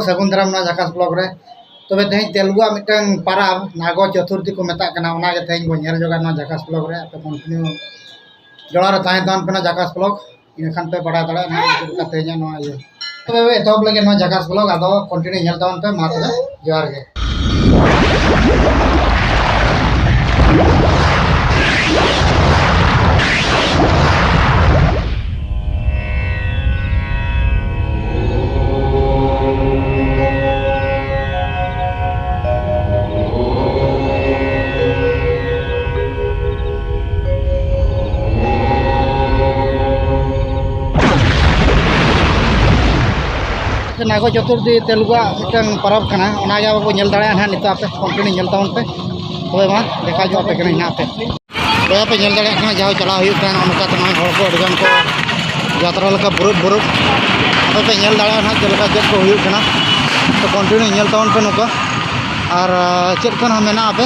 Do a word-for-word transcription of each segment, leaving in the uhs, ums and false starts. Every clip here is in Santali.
ᱥᱟᱹᱜᱩᱱ ᱫᱟᱨᱟᱢ ᱱᱚᱣᱟ ᱡᱷᱟᱠᱟᱥ ᱵᱞᱚᱜ ᱨᱮ᱾ ᱛᱚᱵᱮ ᱛᱮᱦᱮᱧ ᱛᱮᱞᱮᱜᱩᱣᱟᱜ ᱢᱤᱫᱴᱟᱝ ᱯᱟᱨᱟᱵᱽ ᱱᱟᱜᱚ ᱪᱚᱛᱩᱨᱛᱷᱤ ᱠᱚ ᱢᱮᱛᱟᱜ ᱠᱟᱱᱟ, ᱚᱱᱟᱜᱮ ᱛᱮᱦᱮᱧ ᱵᱚᱱ ᱧᱮᱞ ᱡᱚᱝᱟ ᱱᱚᱣᱟ ᱡᱷᱟᱠᱟᱥ ᱵᱞᱚᱜ ᱨᱮ᱾ ᱟᱯᱮ ᱠᱚᱱᱴᱤᱱᱤᱭᱩ ᱡᱚᱲᱟᱣ ᱨᱮ ᱛᱟᱦᱮᱸ ᱛᱟᱵᱚᱱ ᱯᱮ ᱱᱚᱣᱟ ᱡᱷᱟᱠᱟᱥ ᱵᱞᱚᱜ, ᱤᱱᱟᱹᱠᱷᱟᱱ ᱯᱮ ᱵᱟᱲᱟᱭ ᱫᱟᱲᱮᱭᱟᱜᱼᱟ ᱱᱟᱦᱟᱜ ᱪᱮᱫ ᱞᱮᱠᱟ ᱛᱮᱦᱮᱧᱟᱜ ᱱᱚᱣᱟ ᱤᱭᱟᱹ᱾ ᱛᱚᱵᱮ ᱮᱛᱚᱦᱚᱵ ᱞᱟᱹᱜᱤᱫ ᱱᱚᱣᱟ ᱡᱷᱟᱠᱟᱥ ᱵᱞᱚᱜ, ᱟᱫᱚ ᱠᱚᱱᱴᱤᱱᱤᱭᱩ ᱧᱮᱞ ᱛᱟᱵᱚᱱ ᱯᱮ᱾ ᱢᱟ ᱛᱚᱵᱮ ᱡᱚᱦᱟᱨ ᱜᱮ᱾ ᱱᱟᱜᱚ ᱪᱚᱛᱩᱨᱛᱷᱤ ᱛᱮᱞᱮᱜᱩᱣᱟᱜ ᱢᱤᱫᱴᱟᱝ ᱯᱚᱨᱚᱵᱽ ᱠᱟᱱᱟ, ᱚᱱᱟᱜᱮ ᱟᱵᱚ ᱵᱚᱱ ᱧᱮᱞ ᱫᱟᱲᱮᱭᱟᱜᱼᱟ ᱱᱟᱦᱟᱜ ᱱᱤᱛᱚᱜ᱾ ᱟᱯᱮ ᱠᱚᱱᱴᱤᱱᱤᱭᱩ ᱧᱮᱞ ᱛᱟᱵᱚᱱ ᱯᱮ᱾ ᱛᱚᱵᱮ ᱢᱟ ᱫᱮᱠᱷᱟᱣ ᱧᱚᱜ ᱟᱯᱮ ᱠᱟᱹᱱᱟᱹᱧ ᱱᱟᱦᱟᱜ ᱯᱮ᱾ ᱵᱚᱭᱦᱟ ᱯᱮ ᱧᱮᱞ ᱫᱟᱲᱮᱭᱟᱜ ᱠᱟᱱᱟ, ᱡᱟᱦᱟᱸ ᱪᱟᱞᱟᱣ ᱦᱩᱭᱩᱜ ᱠᱟᱱᱟ, ᱱᱚᱜᱼᱚ ᱱᱚᱝᱠᱟ ᱛᱮ ᱱᱚᱜᱼᱚᱭ ᱦᱚᱲ ᱠᱚ ᱟᱹᱰᱤ ᱜᱟᱱ ᱠᱚ ᱡᱟᱛᱨᱟ ᱞᱮᱠᱟ ᱵᱩᱨᱩᱵ ᱵᱩᱨᱩᱵ᱾ ᱟᱯᱮ ᱯᱮ ᱧᱮᱞ ᱫᱟᱲᱮᱭᱟᱜᱼᱟ ᱱᱟᱦᱟᱜ ᱪᱮᱫ ᱞᱮᱠᱟ ᱪᱮᱫ ᱠᱚ ᱦᱩᱭᱩᱜ ᱠᱟᱱᱟ᱾ ᱛᱚ ᱠᱚᱱᱴᱤᱱᱤᱭᱩ ᱧᱮᱞ ᱛᱟᱵᱚᱱ ᱯᱮ ᱱᱚᱝᱠᱟ᱾ ᱟᱨ, ᱟᱨ ᱪᱮᱫ ᱠᱚ ᱱᱟᱦᱟᱜ ᱢᱮᱱᱟᱜᱼᱟ ᱯᱮ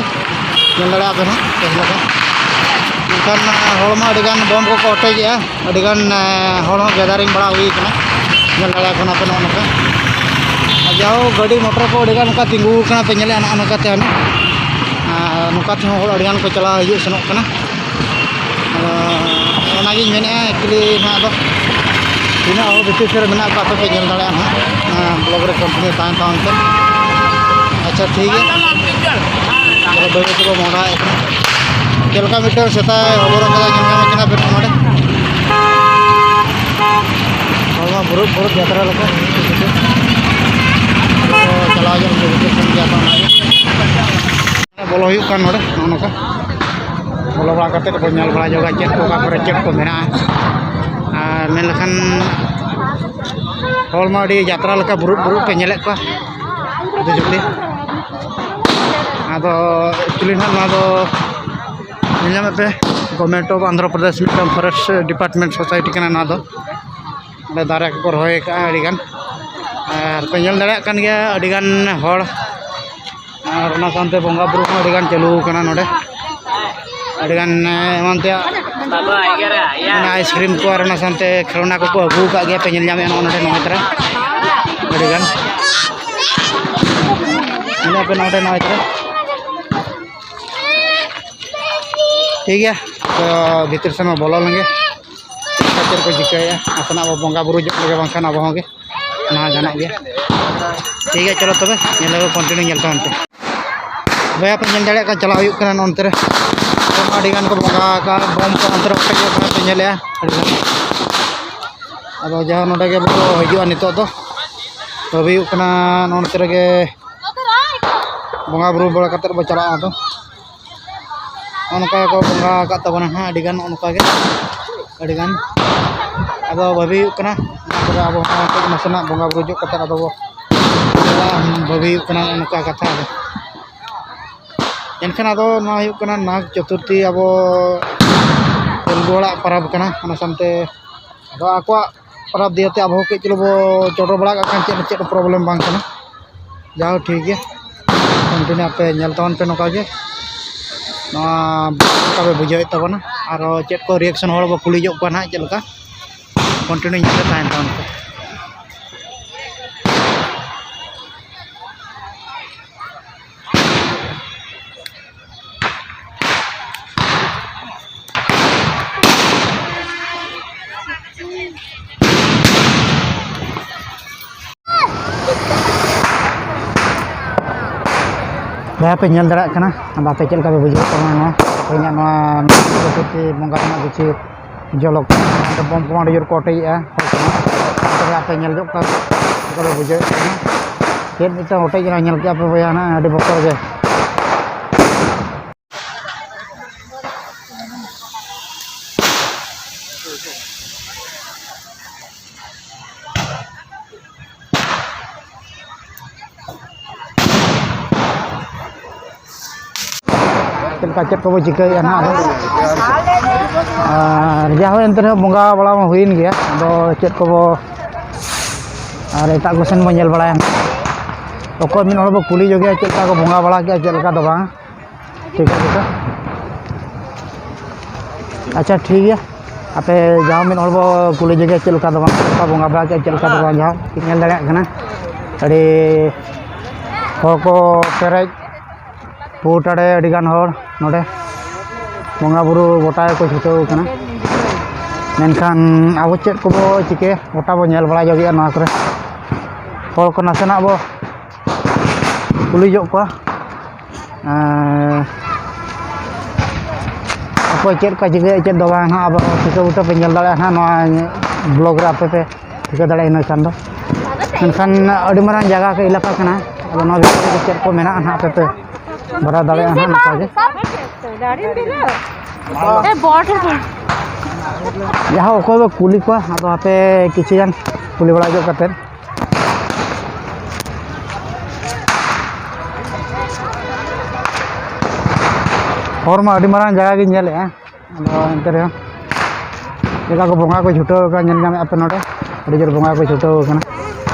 ᱧᱮᱞ ᱫᱟᱲᱮᱭᱟᱜᱼᱟ ᱯᱮ ᱱᱟᱦᱟᱜ ᱪᱮᱫ ᱞᱮᱠᱟ᱾ ᱢᱮᱱᱠᱷᱟᱱ ᱦᱚᱲ ᱢᱟ ᱟᱹᱰᱤ ᱜᱟᱱ ᱵᱳᱢ ᱠᱚᱠᱚ ᱚᱴᱮᱡᱮᱜᱼᱟ, ᱟᱹᱰᱤ ᱜᱟᱱ, ᱮ, ᱦᱚᱲ ᱦᱚᱸ ᱜᱮᱫᱟᱨᱤᱝ ᱵᱟᱲᱟ ᱦᱩᱭ ᱠᱟᱱᱟ᱾ ᱧᱮᱞ ᱫᱟᱲᱮᱭᱟᱜ ᱠᱟᱱᱟ ᱯᱮ ᱱᱚᱜᱼᱚ ᱱᱚᱝᱠᱟ᱾ ᱟᱨ ᱡᱟᱦᱳ ᱜᱟᱹᱰᱤ ᱢᱚᱴᱚᱨ ᱠᱚ ᱟᱹᱰᱤ ᱜᱟᱱ ᱱᱚᱝᱠᱟ ᱛᱤᱸᱜᱩ ᱟᱠᱟᱱᱟ ᱯᱮ ᱧᱮᱞᱮᱫᱼᱟ ᱱᱚᱜᱼᱚ ᱱᱚᱝᱠᱟ ᱛᱮ ᱦᱟᱸᱜ᱾ ᱟᱨ ᱱᱚᱝᱠᱟ ᱛᱮᱦᱚᱸ ᱦᱚᱲ ᱟᱹᱰᱤ ᱜᱟᱱ ᱠᱚ ᱪᱟᱞᱟᱣ ᱦᱤᱡᱩᱜ ᱥᱮᱱᱚᱜ ᱠᱟᱱᱟ᱾ ᱟᱫᱚ ᱚᱱᱟᱜᱤᱧ ᱢᱮᱱᱮᱫᱼᱟ, actually ᱱᱟᱦᱟᱜ ᱫᱚ ᱛᱤᱱᱟᱹᱜ ᱦᱚᱲ ᱵᱷᱤᱛᱤᱨ ᱥᱮᱫ ᱨᱮ ᱢᱮᱱᱟᱜ ᱠᱚᱣᱟ, ᱟᱯᱮ ᱯᱮ ᱧᱮᱞ ᱫᱟᱲᱮᱭᱟᱜᱼᱟ ᱱᱟᱦᱟᱜ, ᱚᱱᱟ ᱵᱞᱚᱜ ᱨᱮ ᱠᱚᱱᱴᱤᱱᱤᱭᱩ ᱛᱟᱦᱮᱱ ᱛᱟᱵᱚᱱ ᱯᱮ᱾ ᱟᱪᱪᱷᱟ, ᱴᱷᱤᱠ ᱜᱮᱭᱟ, ᱛᱟᱦᱞᱮ ᱵᱟᱹᱭ ᱵᱟᱹᱭ ᱛᱮᱵᱚ ᱢᱚᱦᱰᱟᱭᱮᱫ ᱠᱟᱱᱟ᱾ ᱪᱮᱫ ᱞᱮᱠᱟ ᱢᱤᱫᱴᱟᱝ ᱥᱮᱛᱟᱭ ᱦᱚᱵᱚᱨ ᱠᱟᱫᱟ, ᱧᱮᱞ ᱧᱟᱢᱮᱫ ᱠᱟᱱᱟ ᱯᱮ ᱱᱚᱰᱮ᱾ ᱦᱚᱲᱢᱟ ᱵᱩᱨᱩᱵ ᱵᱩᱨᱩᱵ ᱡᱟᱛᱨᱟ ᱞᱮᱠᱟ᱾ ᱪᱟᱞᱟᱣ ᱧᱚᱜ ᱵᱩᱡᱷᱟᱹᱣ ᱠᱟᱱ ᱜᱮᱭᱟ ᱠᱚ ᱚᱱᱟᱜᱮ᱾ ᱵᱚᱞᱚ ᱦᱩᱭᱩᱜ ᱠᱟᱱ ᱱᱚᱰᱮ, ᱱᱚᱜᱼᱚ ᱱᱚᱝᱠᱟ ᱵᱚᱞᱚ ᱵᱟᱲᱟ ᱠᱟᱛᱮᱫ ᱵᱚᱱ ᱧᱮᱞ ᱵᱟᱲᱟ ᱧᱚᱜᱟ ᱪᱮᱫ ᱠᱚ ᱚᱠᱟ ᱠᱚᱨᱮ ᱪᱮᱫ ᱠᱚ ᱢᱮᱱᱟᱜᱼᱟ᱾ ᱟᱨ ᱢᱮᱱ ᱞᱮᱠᱷᱟᱱ ᱦᱚᱲ ᱢᱟ ᱟᱹᱰᱤ ᱡᱟᱛᱨᱟ ᱞᱮᱠᱟ ᱵᱩᱨᱩᱵ ᱵᱩᱨᱩᱵ ᱯᱮ ᱧᱮᱞᱮᱫ ᱠᱚᱣᱟ ᱟᱹᱰᱤ ᱡᱩᱴᱤ᱾ ᱟᱫᱚ actually ᱱᱟᱦᱟᱜ ᱱᱚᱣᱟ ᱫᱚ ᱧᱮᱞ ᱧᱟᱢᱮᱫ ᱯᱮ Government of Andhra Pradesh ᱢᱤᱫᱴᱟᱝ forest department society ᱠᱟᱱᱟ ᱱᱚᱣᱟ ᱫᱚ᱾ ᱚᱸᱰᱮ ᱫᱟᱨᱮ ᱠᱚᱠᱚ ᱨᱚᱦᱚᱭ ᱟᱠᱟᱫᱼᱟ ᱟᱹᱰᱤᱜᱟᱱ᱾ ᱟᱨ ᱯᱮ ᱧᱮᱞ ᱫᱟᱲᱮᱭᱟᱜ ᱠᱟᱱ ᱜᱮᱭᱟ ᱟᱹᱰᱤᱜᱟᱱ ᱦᱚᱲ᱾ ᱟᱨ ᱚᱱᱟ ᱥᱟᱶᱛᱮ ᱵᱚᱸᱜᱟ ᱵᱩᱨᱩ ᱦᱚᱸ ᱟᱹᱰᱤᱜᱟᱱ ᱪᱟᱹᱞᱩ ᱟᱠᱟᱱᱟ ᱱᱚᱰᱮ᱾ ᱟᱹᱰᱤᱜᱟᱱ, ᱮ, ᱮᱢᱟᱱ ᱛᱮᱭᱟᱜ ᱢᱟᱱᱮ ice cream ᱠᱚ ᱟᱨ ᱚᱱᱟ ᱥᱟᱶᱛᱮ ᱠᱷᱮᱞᱳᱱᱟ ᱠᱚᱠᱚ ᱟᱹᱜᱩ ᱟᱠᱟᱫ ᱜᱮᱭᱟ, ᱯᱮ ᱧᱮᱞ ᱧᱟᱢᱮᱫᱼᱟ ᱱᱚᱜᱼᱚ ᱱᱚᱰᱮ ᱱᱚᱜᱼᱚᱭ ᱛᱟᱨᱟ ᱟᱹᱰᱤᱜᱟᱱ᱾ ᱧᱮᱞᱮᱫ ᱯᱮ ᱱᱚᱰᱮ ᱱᱚᱜᱼᱚᱭ ᱛᱚᱵᱮ᱾ ᱴᱷᱤᱠ ᱜᱮᱭᱟ, ᱛᱚ ᱵᱷᱤᱛᱤᱨ ᱥᱮᱱ ᱵᱚᱞᱚ ᱞᱮᱱᱜᱮ᱾ ᱪᱮᱫ ᱠᱚ ᱪᱤᱠᱟᱹᱭᱟ, ᱱᱟᱥᱮᱱᱟᱜ ᱵᱚ ᱵᱚᱸᱜᱟ ᱵᱩᱨᱩ ᱧᱚᱜ ᱞᱮᱜᱮ, ᱵᱟᱝᱠᱷᱟᱱ ᱟᱵᱚ ᱦᱚᱸ ᱜᱮ ᱚᱱᱟ ᱦᱚᱸ ᱜᱟᱱᱚᱜ ᱜᱮᱭᱟ᱾ ᱴᱷᱤᱠ ᱜᱮᱭᱟ, ᱪᱚᱞᱚ ᱛᱚᱵᱮ ᱧᱮᱞ ᱞᱮᱜᱮ, continue ᱧᱮᱞ ᱛᱟᱵᱚᱱ ᱯᱮ᱾ ᱵᱚᱭᱦᱟ ᱯᱮ ᱧᱮᱞ ᱫᱟᱲᱮᱭᱟᱜ ᱠᱟᱱᱟ, ᱪᱟᱞᱟᱣ ᱦᱩᱭᱩᱜ ᱠᱟᱱᱟ ᱱᱚᱱᱛᱮ ᱨᱮ᱾ ᱟᱹᱰᱤ ᱜᱟᱱ ᱠᱚ ᱵᱚᱸᱜᱟ ᱟᱠᱟᱫ, ᱵᱳᱢ ᱠᱚ ᱚᱱᱛᱮ ᱨᱮ ᱚᱴᱮᱡᱚᱜ ᱠᱟᱱᱟ ᱯᱮ ᱧᱮᱞᱮᱜᱼᱟ᱾ ᱟᱹᱰᱤ ᱜᱟᱱ᱾ ᱟᱫᱚ ᱡᱟᱦᱟᱸ ᱱᱚᱰᱮ ᱜᱮ ᱵᱚ ᱦᱤᱡᱩᱜᱼᱟ ᱱᱤᱛᱚᱜ ᱫᱚ, ᱵᱷᱟᱹᱵᱤ ᱦᱩᱭᱩᱜ ᱠᱟᱱᱟ ᱱᱚᱱᱛᱮ ᱨᱮᱜᱮ ᱵᱚᱸᱜᱟ ᱵᱩᱨᱩ ᱵᱟᱲᱟ ᱠᱟᱛᱮᱫ ᱵᱚ ᱪᱟᱞᱟᱜᱼᱟ᱾ ᱟᱫᱚ ᱱᱚᱜᱼᱚ ᱱᱚᱝᱠᱟ ᱜᱮᱠᱚ ᱵᱚᱸᱜᱟ ᱟᱠᱟᱫ ᱛᱟᱵᱚᱱᱟ ᱦᱟᱸᱜ, ᱟᱹᱰᱤ ᱜᱟᱱ ᱱᱚᱜᱼᱚ ᱱᱚᱝᱠᱟ ᱜᱮ, ᱟᱹᱰᱤ ᱜᱟᱱ᱾ ᱟᱫᱚ ᱵᱷᱟᱹᱵᱤ ᱦᱩᱭᱩᱜ ᱠᱟᱱᱟ ᱱᱚᱣᱟ ᱠᱚᱨᱮ ᱟᱵᱚ ᱦᱚᱸ ᱠᱟᱹᱡ ᱱᱟᱥᱮᱱᱟᱜ ᱵᱚᱸᱜᱟ ᱵᱩᱨᱩ ᱡᱚᱜ ᱠᱟᱛᱮᱫ ᱟᱫᱚ ᱵᱚ ᱪᱟᱞᱟᱜᱼᱟ, ᱵᱷᱟᱹᱵᱤ ᱦᱩᱭᱩᱜ ᱠᱟᱱᱟ ᱱᱚᱜᱼᱚ ᱱᱚᱝᱠᱟ ᱠᱟᱛᱷᱟ ᱫᱚ᱾ ᱮᱱᱠᱷᱟᱱ ᱟᱫᱚ ᱱᱚᱣᱟ ᱦᱩᱭᱩᱜ ᱠᱟᱱᱟ ᱱᱟᱜᱽ ᱪᱚᱛᱩᱨᱛᱷᱤ ᱟᱵᱚ ᱛᱮᱞᱜᱩ ᱦᱚᱲᱟᱜ ᱯᱚᱨᱚᱵᱽ ᱠᱟᱱᱟ, ᱚᱱᱟ ᱥᱟᱶᱛᱮ ᱟᱫᱚ ᱟᱠᱚᱣᱟᱜ ᱯᱚᱨᱚᱵᱽ ᱫᱤᱭᱮ ᱛᱮ ᱟᱵᱚ ᱦᱚᱸ ᱠᱟᱹᱡ ᱪᱩᱞᱩᱝ ᱵᱚ ᱪᱚᱰᱚᱨ ᱵᱟᱲᱟ ᱠᱟᱜ ᱠᱷᱟᱱ ᱪᱮᱫ, ᱪᱮᱫ ᱦᱚᱸ problem ᱵᱟᱝ ᱠᱟᱱᱟ᱾ ᱡᱟᱦᱳ, ᱴᱷᱤᱠ ᱜᱮᱭᱟ, continue ᱟᱯᱮ ᱧᱮᱞ ᱛᱟᱵᱚᱱ ᱯᱮ ᱱᱚᱝᱠᱟ ᱜᱮ᱾ ᱱᱚᱣᱟ ᱪᱮᱫ ᱞᱮᱠᱟ ᱯᱮ ᱵᱩᱡᱷᱟᱹᱣᱮᱫ ᱛᱟᱵᱚᱱᱟ, ᱟᱨᱚ ᱪᱮᱫ ᱠᱚ reaction ᱦᱚᱲ ᱵᱚ ᱠᱩᱞᱤ ᱧᱚᱜ ᱠᱚᱣᱟ ᱱᱟᱦᱟᱜ ᱪᱮᱫ ᱞᱮᱠᱟ, continue ᱧᱮᱞ ᱨᱮ ᱛᱟᱦᱮᱱ ᱛᱟᱵᱚᱱ ᱯᱮ᱾ ᱵᱚᱭᱦᱟ ᱯᱮ ᱧᱮᱞ ᱫᱟᱲᱮᱭᱟᱜ ᱠᱟᱱᱟ, ᱟᱫᱚ ᱟᱯᱮ ᱪᱮᱫ ᱞᱮᱠᱟ ᱯᱮ ᱵᱩᱡᱷᱟᱹᱣᱮᱫ ᱛᱟᱵᱚᱱᱟ ᱱᱚᱣᱟ ᱛᱮᱦᱮᱧᱟᱜ ᱱᱚᱣᱟ ᱯᱨᱚᱠᱨᱤᱛᱤ ᱵᱚᱸᱜᱟ ᱨᱮᱱᱟᱜ ᱠᱤᱪᱷᱩ ᱡᱷᱚᱞᱚᱠ? ᱵᱳᱢ ᱠᱚᱢᱟ ᱟᱹᱰᱤ ᱡᱳᱨ ᱠᱚ ᱚᱴᱮᱡᱮᱜᱼᱟ᱾ ᱛᱚᱵᱮ ᱟᱯᱮ ᱧᱮᱞ ᱧᱚᱜ ᱠᱟᱱᱟ, ᱪᱮᱫ ᱞᱮᱠᱟ ᱯᱮ ᱵᱩᱡᱷᱟᱹᱣᱮᱫ ᱛᱟᱵᱚᱱᱟ? ᱪᱮᱫ ᱢᱤᱫᱴᱟᱝ ᱚᱴᱮᱡ ᱮᱱᱟ, ᱧᱮᱞ ᱠᱮᱜᱼᱟ ᱯᱮ ᱵᱚᱭᱦᱟ ᱱᱟᱜ, ᱟᱹᱰᱤ ᱵᱚᱛᱚᱨ ᱜᱮ᱾ ᱪᱮᱫ ᱞᱮᱠᱟ ᱪᱮᱫ ᱠᱚᱵᱚ ᱪᱤᱠᱟᱹᱭᱮᱫᱼᱟ ᱱᱟᱦᱟᱜ ᱟᱫᱚ᱾ ᱟᱨ ᱡᱟ ᱦᱳᱭ ᱮᱱᱛᱮ ᱨᱮᱦᱚᱸ ᱵᱚᱸᱜᱟ ᱵᱟᱲᱟ ᱢᱟ ᱦᱩᱭᱮᱱ ᱜᱮᱭᱟ, ᱟᱫᱚ ᱪᱮᱫ ᱠᱚᱵᱚ ᱟᱨ ᱮᱴᱟᱜ ᱠᱚ ᱥᱮᱱ ᱵᱚᱱ ᱧᱮᱞ ᱵᱟᱲᱟᱭᱟ᱾ ᱚᱠᱚᱭ ᱢᱤᱫ ᱦᱚᱲ ᱵᱚ ᱠᱩᱞᱤ ᱧᱚᱜᱮᱭᱟ ᱪᱮᱫ ᱞᱮᱠᱟ ᱠᱚ ᱵᱚᱸᱜᱟ ᱵᱟᱲᱟ ᱠᱮᱜᱼᱟ, ᱪᱮᱫ ᱞᱮᱠᱟ ᱫᱚ ᱵᱟᱝ᱾ ᱴᱷᱤᱠ ᱟᱪᱷᱮ, ᱟᱪᱪᱷᱟ, ᱴᱷᱤᱠ ᱜᱮᱭᱟ᱾ ᱟᱯᱮ ᱡᱟᱦᱟᱸ ᱢᱤᱫ ᱦᱚᱲ ᱵᱚ ᱠᱩᱞᱤ ᱧᱚᱜᱮᱭᱟ ᱪᱮᱫ ᱞᱮᱠᱟ ᱫᱚ ᱵᱟᱝ, ᱪᱮᱫ ᱞᱮᱠᱟ ᱵᱚᱸᱜᱟ ᱵᱟᱲᱟ ᱠᱮᱜᱼᱟ, ᱪᱮᱫ ᱞᱮᱠᱟ ᱫᱚ ᱵᱟᱝ, ᱡᱟᱦᱟᱸ ᱧᱮᱞ ᱫᱟᱲᱮᱭᱟᱜ ᱠᱟᱱᱟ᱾ ᱟᱹᱰᱤ ᱦᱚᱲ ᱠᱚ ᱯᱮᱨᱮᱡ ᱯᱩᱴ ᱟᱲᱮ, ᱟᱹᱰᱤᱜᱟᱱ ᱦᱚᱲ ᱱᱚᱰᱮ ᱵᱚᱸᱜᱟ ᱵᱩᱨᱩ ᱜᱚᱴᱟ ᱜᱮᱠᱚ ᱪᱷᱩᱴᱟᱹᱣ ᱟᱠᱟᱱᱟ᱾ ᱢᱮᱱᱠᱷᱟᱱ ᱟᱵᱚ ᱪᱮᱫ ᱠᱚᱵᱚ ᱪᱤᱠᱟᱹᱭᱟ, ᱜᱚᱴᱟ ᱵᱚ ᱧᱮᱞ ᱵᱟᱲᱟ ᱧᱚᱜᱮᱜᱼᱟ ᱱᱚᱣᱟ ᱠᱚᱨᱮ᱾ ᱦᱚᱲ ᱠᱚ ᱱᱟᱥᱮᱱᱟᱜ ᱵᱚ ᱠᱩᱞᱤ ᱧᱚᱜ ᱠᱚᱣᱟ᱾ ᱮᱸ, ᱚᱠᱚᱭ ᱪᱮᱫ ᱠᱚ ᱪᱤᱠᱟᱹᱭᱟ, ᱪᱮᱫ ᱫᱚ ᱵᱟᱝ ᱦᱟᱸᱜ, ᱟᱵᱚ ᱴᱷᱤᱠᱟᱹ ᱵᱩᱴᱟᱹ ᱯᱮ ᱧᱮᱞ ᱫᱟᱲᱮᱭᱟᱜᱼᱟ ᱦᱟᱸᱜ ᱱᱚᱣᱟ vlog ᱨᱮ, ᱟᱯᱮ ᱯᱮ ᱴᱷᱤᱠᱟᱹ ᱫᱟᱲᱮᱭᱟᱜᱼᱟ ᱤᱱᱟᱹ ᱠᱷᱟᱱ ᱫᱚ᱾ ᱢᱮᱱᱠᱷᱟᱱ ᱟᱹᱰᱤ ᱢᱟᱨᱟᱝ ᱡᱟᱭᱜᱟ ᱠᱚ ᱮᱞᱟᱠᱟ ᱠᱟᱱᱟ, ᱟᱫᱚ ᱱᱚᱣᱟ ᱵᱷᱤᱛᱨᱤ ᱨᱮ ᱪᱮᱫ ᱠᱚ ᱢᱮᱱᱟᱜᱼᱟ ᱦᱟᱸᱜ, ᱟᱯᱮ ᱯᱮ ᱵᱟᱲᱟᱭ ᱫᱟᱲᱮᱭᱟᱜᱼᱟ ᱦᱟᱸᱜ ᱱᱚᱝᱠᱟ ᱜᱮ᱾ ᱡᱟᱦᱟᱸ ᱚᱠᱚᱭ ᱵᱚ ᱠᱩᱞᱤ ᱠᱚᱣᱟ, ᱟᱫᱚ ᱦᱟᱯᱮ ᱠᱤᱪᱷᱩ ᱜᱟᱱ ᱠᱩᱞᱤ ᱵᱟᱲᱟ ᱧᱚᱜ ᱠᱟᱛᱮᱫ᱾ ᱦᱚᱨ ᱢᱟ ᱟᱹᱰᱤ ᱢᱟᱨᱟᱝ ᱡᱟᱭᱜᱟ ᱜᱤᱧ ᱧᱮᱞᱮᱫᱼᱟ, ᱟᱫᱚ ᱮᱱᱛᱮ ᱨᱮᱦᱚᱸ ᱪᱮᱫ ᱞᱮᱠᱟ ᱠᱚ ᱵᱚᱸᱜᱟ ᱠᱚ ᱪᱷᱩᱴᱟᱹᱣ ᱟᱠᱟᱱᱟ, ᱧᱮᱞ ᱧᱟᱢᱮᱫᱼᱟ ᱯᱮ ᱱᱚᱰᱮ ᱟᱹᱰᱤ ᱡᱳᱨ ᱵᱚᱸᱜᱟ ᱠᱚ ᱪᱷᱩᱴᱟᱹᱣ ᱟᱠᱟᱱᱟ᱾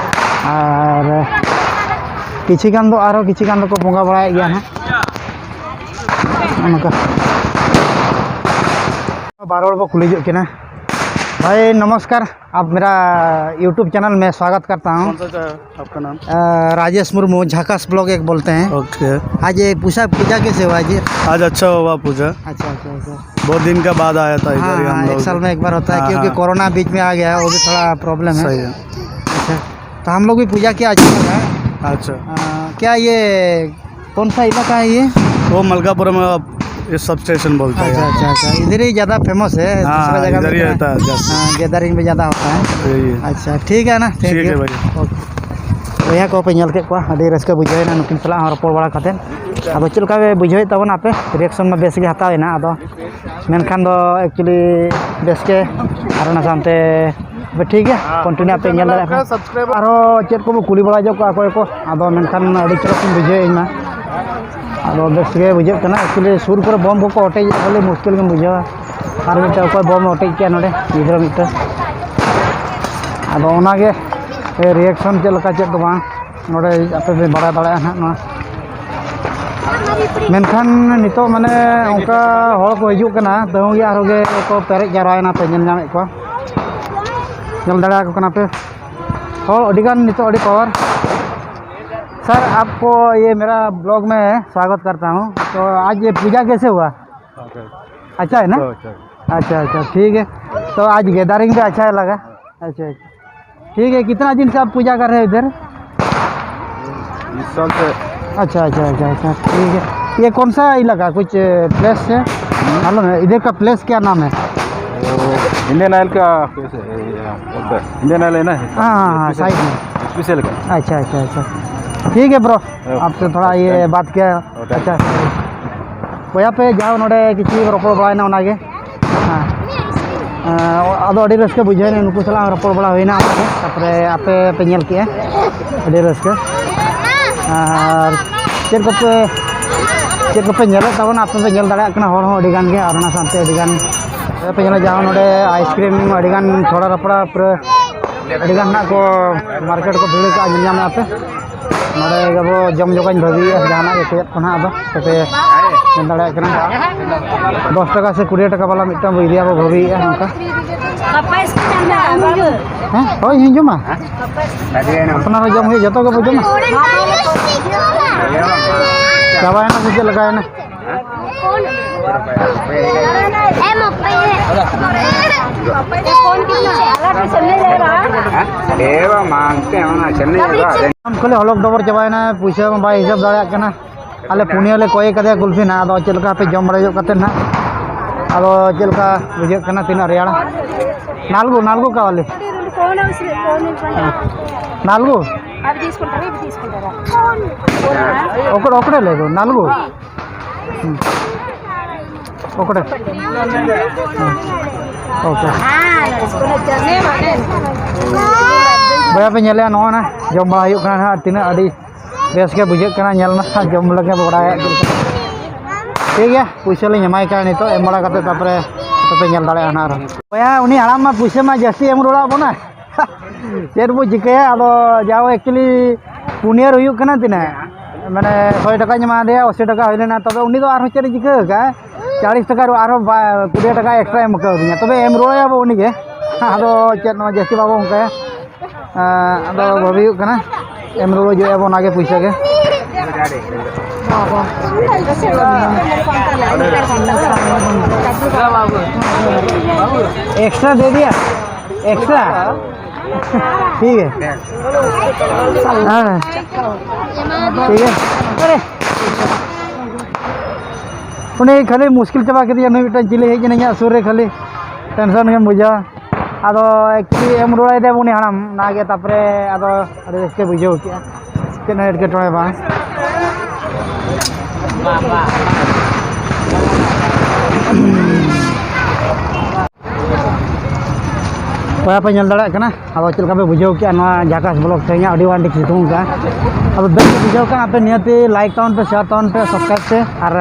ᱟᱨ ᱠᱤᱪᱷᱩ ᱜᱟᱱ ᱫᱚ, ᱟᱨᱦᱚᱸ ᱠᱤᱪᱷᱩ ᱜᱟᱱ ᱫᱚᱠᱚ ᱵᱚᱸᱜᱟ ᱵᱟᱲᱟᱭᱮᱫ ᱜᱮᱭᱟ ᱦᱟᱸᱜ᱾ ᱱᱚᱜᱼᱚ ᱱᱚᱝᱠᱟ ᱵᱟᱨ ᱦᱚᱲ ᱵᱚ ᱠᱩᱞᱤ ᱧᱚᱜ ᱠᱤᱱᱟ᱾ भाई नमस्कार, आप मेरा YouTube चैनल में स्वागत करता हूँ। कौन सा चैनल आपका नाम? अ, राजेश मुर्मू, झाकास ब्लॉग एक बोलते हैं। ओके। आज ये पूछा, पूजा कैसे हुआ जी? आज अच्छा हुआ पूजा। अच्छा, अच्छा, अच्छा। बहुत दिन के बाद आया था इधर ही हाँ, हम हाँ, एक लोग। साल में एक बार होता है, हाँ, क्योंकि हाँ। कोरोना बीच में आ गया है, वो भी थोड़ा प्रॉब्लम है। सही है। अच्छा, तो हम लोग भी पूजा किया, अच्छा लगा है। अच्छा। अ, क्या ये कौन सा इलाका है ये? वो मलकापुर में, ये सब स्टेशन बोलता है। अच्छा, अच्छा, अच्छा, इधर ही ज़्यादा फेमस है, हाँ, दूसरा जगह इधर में ही क्या है? रहता है जास्त। हाँ, गैदरिंग में ज़्यादा होता है। यही है। अच्छा, ठीक है ना, thank ठीक है you। भाई। ओके। ᱵᱚᱭᱦᱟ ᱠᱚ ᱯᱮ ᱧᱮᱞ ᱠᱮᱫ ᱠᱚᱣᱟ, ᱟᱹᱰᱤ ᱨᱟᱹᱥᱠᱟᱹ ᱵᱩᱡᱷᱟᱹᱣ ᱮᱱᱟ ᱱᱩᱠᱤᱱ ᱥᱟᱞᱟᱜ ᱦᱚᱸ ᱨᱚᱯᱚᱲ ᱵᱟᱲᱟ ᱠᱟᱛᱮᱫ᱾ ᱟᱫᱚ ᱪᱮᱫ ᱞᱮᱠᱟ ᱯᱮ ᱵᱩᱡᱷᱟᱹᱣᱮᱫ ᱛᱟᱵᱚᱱᱟ ᱟᱯᱮ? ᱨᱤᱭᱮᱠᱥᱚᱱ ᱢᱟ ᱵᱮᱥ ᱜᱮ ᱦᱟᱛᱟᱣ ᱮᱱᱟ, ᱟᱫᱚ ᱢᱮᱱᱠᱷᱟᱱ ᱫᱚ actually ᱵᱮᱥ ᱜᱮ, ᱟᱨ ᱚᱱᱟ ᱥᱟᱶᱛᱮ ᱟᱯᱮ ᱴᱷᱤᱠ ᱜᱮᱭᱟ, continue ᱟᱯᱮ ᱧᱮᱞ ᱫᱟᱲᱮᱭᱟᱜ ᱯᱮ᱾ ᱟᱨᱦᱚᱸ ᱪᱮᱫ ᱠᱚᱵᱚ ᱠᱩᱞᱤ ᱵᱟᱲᱟ ᱧᱚᱜ ᱠᱚᱣᱟ ᱚᱠᱚᱭ ᱠᱚ, ᱟᱫᱚ ᱢᱮᱱᱠᱷᱟᱱ ᱟᱹᱰᱤ ᱪᱚᱨᱚᱠ ᱤᱧ ᱵᱩᱡᱷᱟᱹᱣᱮᱫ ᱤᱧ ᱢᱟ᱾ ᱟᱫᱚ ᱵᱮᱥ ᱜᱮ ᱵᱩᱡᱷᱟᱹᱜ ᱠᱟᱱᱟ᱾ Actually ᱥᱩᱨ ᱠᱚᱨᱮ ᱵᱚᱢ ᱠᱚᱠᱚ ᱚᱴᱮᱡᱮᱫ ᱠᱷᱟᱹᱞᱤ ᱢᱩᱥᱠᱤᱞ ᱜᱮᱢ ᱵᱩᱡᱷᱟᱹᱣᱟ᱾ ᱟᱨ ᱢᱤᱫᱴᱮᱱ ᱚᱠᱚᱭ ᱵᱚᱢ ᱚᱴᱮᱡ ᱠᱮᱜᱼᱟ ᱱᱚᱰᱮ, ᱜᱤᱫᱽᱨᱟᱹ ᱢᱤᱫᱴᱮᱱ᱾ ᱟᱫᱚ ᱚᱱᱟᱜᱮ ᱨᱤᱭᱮᱠᱥᱚᱱ ᱪᱮᱫ ᱞᱮᱠᱟ, ᱪᱮᱫ ᱫᱚ ᱵᱟᱝ, ᱱᱚᱰᱮ ᱟᱯᱮ ᱯᱮ ᱵᱟᱲᱟᱭ ᱫᱟᱲᱮᱭᱟᱜᱼᱟ ᱦᱟᱸᱜ ᱱᱚᱣᱟ᱾ ᱢᱮᱱᱠᱷᱟᱱ ᱱᱤᱛᱚᱜ ᱢᱟᱱᱮ ᱚᱱᱠᱟ ᱦᱚᱲ ᱠᱚ ᱦᱤᱡᱩᱜ ᱠᱟᱱᱟ, ᱛᱟᱹᱦᱩ ᱜᱮ ᱟᱨᱦᱚᱸ ᱜᱮ ᱠᱚ ᱯᱮᱨᱮᱡ ᱡᱟᱣᱨᱟᱭᱮᱱᱟ ᱯᱮ, ᱧᱮᱞ ᱧᱟᱢᱮᱫ ᱠᱚᱣᱟ, ᱧᱮᱞ ᱫᱟᱲᱮᱭᱟᱠᱚ ᱠᱟᱱᱟ ᱯᱮ᱾ ᱦᱚᱲ ᱟᱹᱰᱤᱜᱟᱱ ᱱᱤᱛᱚᱜ ᱟᱹᱰᱤ ᱯᱟᱣᱟᱨ᱾ सर, आपको ये मेरा ब्लॉग में स्वागत करता हूँ। तो आज ये पूजा कैसे हुआ? अच्छा है ना? अच्छा, अच्छा। अच्छा, अच्छा, ठीक है। तो आज गैदरिंग भी अच्छा है लगा। अच्छा, अच्छा, ठीक है। कितना दिन से आप पूजा कर रहे हैं इधर? इस साल से। अच्छा, अच्छा, अच्छा, अच्छा, ठीक है। ये कौन सा इलाका, कुछ प्लेस है मालूम है? इधर का प्लेस क्या नाम है? वो इंडियन ऑयल का प्लेस है, ये, ये, इंडियन ऑयल है ना? हाँ, हाँ, हाँ, साइड में। स्पेशल का। अच्छा, अच्छा, अच्छा, ठीक है ब्रो। आपसे थोड़ा ये बात किया। अच्छा, ᱵᱚᱭᱦᱟ ᱯᱮ ᱡᱟᱦᱟᱸ ᱱᱚᱰᱮ ᱠᱤᱪᱷᱩ ᱨᱚᱯᱚᱲ ᱵᱟᱲᱟᱭᱮᱱᱟ ᱚᱱᱟᱜᱮ᱾ ᱦᱮᱸ᱾ ᱟᱫᱚ ᱟᱹᱰᱤ ᱨᱟᱹᱥᱠᱟᱹ ᱵᱩᱡᱷᱟᱹᱣᱮᱱᱟ, ᱱᱩᱠᱩ ᱥᱟᱞᱟᱜ ᱨᱚᱯᱚᱲ ᱵᱟᱲᱟ ᱦᱩᱭᱱᱟ ᱚᱱᱟᱜᱮ᱾ ᱛᱟᱨᱯᱚᱨᱮ ᱟᱯᱮ ᱯᱮ ᱧᱮᱞ ᱠᱮᱜᱼᱟ, ᱟᱹᱰᱤ ᱨᱟᱹᱥᱠᱟᱹ᱾ ᱟᱨ ᱪᱮᱫ ᱠᱚᱯᱮ ᱪᱮᱫ ᱠᱚᱯᱮ ᱧᱮᱞᱮᱫ ᱛᱟᱵᱚᱱᱟ, ᱟᱯᱮ ᱯᱮ ᱧᱮᱞ ᱫᱟᱲᱮᱭᱟᱜ ᱠᱟᱱᱟ, ᱦᱚᱲ ᱦᱚᱸ ᱟᱹᱰᱤ ᱜᱟᱱ ᱜᱮ᱾ ᱟᱨ ᱚᱱᱟ ᱥᱟᱶᱛᱮ ᱟᱹᱰᱤ ᱜᱟᱱ ᱯᱮ ᱧᱮᱞᱟ, ᱡᱟᱦᱟᱸ ᱱᱚᱰᱮ ᱟᱭᱤᱥᱠᱨᱤᱢ ᱟᱹᱰᱤ ᱜᱟᱱ ᱪᱷᱚᱲᱟ ᱨᱟᱯᱲᱟ ᱯᱩᱨᱟᱹ ᱟᱹᱰᱤ ᱜᱟᱱ ᱦᱟᱸᱜ ᱠᱚ ᱢᱟᱨᱠᱮᱴ ᱠᱚ ᱵᱷᱤᱲ ᱠᱟᱜᱼᱟ, ᱧᱮᱞ ᱧᱟᱢᱮᱫᱼᱟ ᱯᱮ᱾ ᱱᱚᱰᱮ ᱜᱮᱵᱚ ᱡᱚᱢ ᱡᱚᱜᱟᱧ ᱵᱷᱟᱹᱵᱤᱭᱮᱫᱼᱟ, ᱡᱟᱦᱟᱱᱟᱜ ᱜᱮ ᱪᱮᱫ ᱠᱚ ᱱᱟᱦᱟᱜ ᱟᱫᱚ ᱯᱮ ᱧᱮᱞ ᱫᱟᱲᱮᱭᱟᱜ ᱠᱟᱱᱟ᱾ ᱫᱚᱥ ᱴᱟᱠᱟ ᱥᱮ ᱠᱩᱲᱤ ᱴᱟᱠᱟ ᱵᱟᱞᱟ ᱢᱤᱫᱴᱟᱝ ᱵᱚ ᱤᱫᱤᱭᱟ ᱵᱚ ᱵᱷᱟᱹᱵᱤᱭᱮᱫᱼᱟ ᱱᱚᱝᱠᱟ᱾ ᱦᱮᱸ, ᱦᱳᱭ, ᱤᱧ ᱡᱚᱢᱟ᱾ ᱟᱯᱱᱟᱨ ᱦᱚᱸ ᱡᱚᱢ ᱦᱩᱭᱩᱜᱼᱟ, ᱡᱚᱛᱚ ᱜᱮᱵᱚ ᱡᱚᱢᱟ᱾ ᱪᱟᱵᱟᱭᱮᱱᱟ ᱥᱮ ᱪᱮᱫ ᱞᱮᱠᱟᱭᱮᱱᱟ? ᱮᱢ ᱚᱠᱚᱭ? ᱮ ᱵᱟᱝ, ᱢᱟ, ᱚᱱᱛᱮ ᱚᱱᱟ ᱪᱮᱱᱱᱟᱭ ᱨᱮ ᱠᱷᱟᱹᱞᱤ ᱦᱚᱞᱚᱠ ᱰᱚᱵᱚᱨ ᱪᱟᱵᱟᱭᱮᱱᱟ, ᱯᱩᱭᱥᱟᱹ ᱢᱟ ᱵᱟᱭ ᱦᱤᱥᱟᱹᱵ ᱫᱟᱲᱮᱭᱟᱜ ᱠᱟᱱᱟ᱾ ᱟᱞᱮ ᱯᱩᱱᱭᱟᱹ ᱞᱮ ᱠᱚᱭ ᱠᱟᱫᱮᱭᱟ ᱠᱩᱞᱯᱷᱤ ᱱᱟᱜ, ᱟᱫᱚ ᱪᱮᱫ ᱞᱮᱠᱟ ᱯᱮ ᱡᱚᱢ ᱵᱟᱲᱟ ᱧᱚᱜ ᱠᱟᱛᱮ ᱱᱟᱜ, ᱟᱫᱚ ᱪᱮᱫ ᱞᱮᱠᱟ ᱵᱩᱡᱷᱟᱹᱜ ᱠᱟᱱᱟ, ᱛᱤᱱᱟᱹᱜ ᱨᱮᱭᱟᱲᱟ? ᱱᱟᱞᱜᱩ, ᱱᱟᱞᱜᱩ ᱠᱟᱣᱟᱞᱤ? ᱱᱟᱞᱜᱩ? ᱚᱠᱚᱭ, ᱚᱠᱚᱭ ᱞᱟᱹᱭ ᱫᱚ? ᱱᱟᱞᱜᱩ? ᱚᱠᱚᱭ? ᱦᱮᱸ᱾ ᱵᱚᱭᱦᱟ ᱯᱮ ᱧᱮᱞᱮᱜᱼᱟ, ᱱᱚᱜᱼᱚ ᱱᱟ ᱡᱚᱢ ᱵᱟᱲᱟ ᱦᱩᱭᱩᱜ ᱠᱟᱱᱟ ᱱᱟᱦᱟᱜ, ᱛᱤᱱᱟᱹᱜ ᱟᱹᱰᱤ ᱵᱮᱥ ᱜᱮ ᱵᱩᱡᱷᱟᱹᱜ ᱠᱟᱱᱟ ᱧᱮᱞ ᱢᱟ, ᱡᱚᱢ ᱞᱟᱹᱜᱤᱫ ᱵᱟᱲᱟᱭᱟ᱾ ᱴᱷᱤᱠ ᱜᱮᱭᱟ, ᱯᱩᱭᱥᱟᱹ ᱞᱤᱧ ᱮᱢᱟᱭ ᱠᱟᱱᱟ ᱱᱤᱛᱚᱜ, ᱮᱢ ᱵᱟᱲᱟ ᱠᱟᱛᱮ ᱛᱟᱨᱯᱚᱨᱮ ᱟᱯᱮ ᱯᱮ ᱧᱮᱞ ᱫᱟᱲᱮᱭᱟᱜᱼᱟ ᱱᱟᱦᱟᱜ ᱟᱨᱦᱚᱸ᱾ ᱵᱚᱭᱦᱟ, ᱩᱱᱤ ᱦᱟᱲᱟᱢ ᱢᱟ ᱯᱩᱭᱥᱟᱹ ᱢᱟ ᱡᱟᱹᱥᱛᱤ ᱮᱢ ᱨᱩᱣᱟᱹᱲᱟᱜ ᱵᱚᱱᱟ᱾ ᱪᱮᱫ ᱵᱚ ᱪᱤᱠᱟᱹᱭᱟ? ᱟᱫᱚ ᱡᱟᱣ actually ᱯᱩᱱᱭᱟᱹ ᱨᱮ ᱦᱩᱭᱩᱜ ᱠᱟᱱᱟ ᱛᱤᱱᱟᱹᱜ? ᱢᱟᱱᱮ ᱥᱚᱭ ᱴᱟᱠᱟᱧ ᱮᱢᱟ ᱫᱮᱭᱟ, ᱟᱥᱤ ᱴᱟᱠᱟ ᱦᱩᱭ ᱞᱮᱱᱟ, ᱛᱚᱵᱮ ᱩᱱᱤ ᱫᱚ ᱟᱨᱦᱚᱸ ᱪᱮᱫ ᱮ ᱪᱤᱠᱟᱹ ᱟᱠᱟᱫᱼᱟ? ᱪᱟᱞᱤᱥ ᱴᱟᱠᱟ ᱨᱮ ᱟᱨᱦᱚᱸ ᱵᱟ-, ᱠᱩᱲᱤ ᱴᱟᱠᱟ extra ᱮᱢ ᱠᱟᱣᱫᱤᱧᱟ, ᱛᱚᱵᱮ ᱮᱢ ᱨᱩᱣᱟᱹᱲᱟᱭᱟ ᱵᱚ ᱩᱱᱤᱜᱮ᱾ ᱟᱫᱚ ᱪᱮᱫ ᱱᱚᱣᱟ ᱡᱟᱹᱥᱛᱤ ᱵᱟᱵᱚ ᱚᱱᱠᱟᱭᱟ᱾ ᱟᱸ, ᱟᱫᱚ ᱵᱷᱟᱹᱵᱤ ᱦᱩᱭᱩᱜ ᱠᱟᱱᱟ᱾ ᱮᱢ ᱨᱩᱣᱟᱹᱲ ᱦᱤᱡᱩᱜ ᱟᱵᱚ, ᱚᱱᱟᱜᱮ ᱯᱚᱭᱥᱟ ᱜᱮ᱾ एक्स्ट्रा दे दिया, एक्स्ट्रा। ठीक है। हाँ, ठीक है। अरे, ᱩᱱᱤ ᱠᱷᱟᱹᱞᱤ ᱢᱩᱥᱠᱤᱞ ᱪᱟᱵᱟ ᱠᱮᱫᱮᱭᱟ, ᱱᱩᱭ ᱢᱤᱫᱴᱟᱝ ᱪᱤᱞᱤ ᱦᱮᱡ ᱮᱱᱟ ᱤᱧᱟᱹᱜ ᱥᱩᱨ ᱨᱮ, ᱠᱷᱟᱹᱞᱤ tension ᱜᱮᱢ ᱵᱩᱡᱷᱟᱹᱣᱟ᱾ ᱟᱫᱚ actually ᱮᱢ ᱨᱩᱣᱟᱹᱲ ᱟᱫᱮᱭᱟ ᱩᱱᱤ ᱦᱟᱲᱟᱢ, ᱚᱱᱟᱜᱮ ᱛᱟᱨᱯᱚᱨᱮ ᱟᱫᱚ ᱟᱹᱰᱤ ᱨᱟᱹᱥᱠᱟᱹ ᱵᱩᱡᱷᱟᱹᱣ ᱠᱮᱜᱼᱟ, ᱪᱮᱫ ᱦᱚᱸ ᱮᱴᱠᱮᱴᱚᱬᱮ ᱵᱟᱝ᱾ ᱵᱚᱭᱦᱟ ᱯᱮ ᱧᱮᱞ ᱫᱟᱲᱮᱭᱟᱜ ᱠᱟᱱᱟ, ᱟᱫᱚ ᱪᱮᱫ ᱞᱮᱠᱟ ᱯᱮ ᱵᱩᱡᱷᱟᱹᱣ ᱠᱮᱜᱼᱟ ᱱᱚᱣᱟ ᱡᱷᱟᱠᱟᱥ vlog ᱛᱮᱦᱮᱧᱟᱜ? ᱟᱹᱰᱤ ᱟᱸᱴ ᱥᱤᱛᱩᱝ ᱠᱟᱜᱼᱟ᱾ ᱟᱫᱚ ᱵᱮᱥ ᱯᱮ ᱵᱩᱡᱷᱟᱹᱣ ᱠᱷᱟᱱ ᱟᱯᱮ ᱱᱤᱦᱟᱹᱛ ᱞᱟᱭᱤᱠ ᱛᱟᱵᱚᱱ ᱯᱮ, ᱥᱮᱭᱟᱨ ᱛᱟᱵᱚᱱ ᱯᱮ, ᱥᱟᱵᱥᱠᱨᱟᱭᱤᱵ ᱯᱮ, ᱟᱨ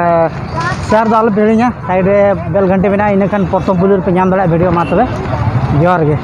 ᱥᱮᱭᱟᱨ ᱫᱚ ᱟᱞᱚ ᱯᱮ ᱦᱤᱲᱤᱧᱟ᱾ ᱥᱟᱭᱤᱰ ᱨᱮ ᱵᱮᱞ ᱜᱷᱟᱱᱴᱤ ᱢᱮᱱᱟᱜᱼᱟ, ᱤᱱᱟᱹᱠᱷᱟᱱ ᱯᱨᱚᱛᱷᱚᱢ ᱯᱩᱭᱞᱩ ᱨᱮᱯᱮ ᱧᱟᱢ ᱫᱟᱲᱮᱭᱟᱜᱼᱟ ᱵᱷᱤᱰᱤᱭᱳ᱾ ᱢᱟ ᱛᱚᱵᱮ, ᱡᱚᱦᱟᱨ ᱜᱮ᱾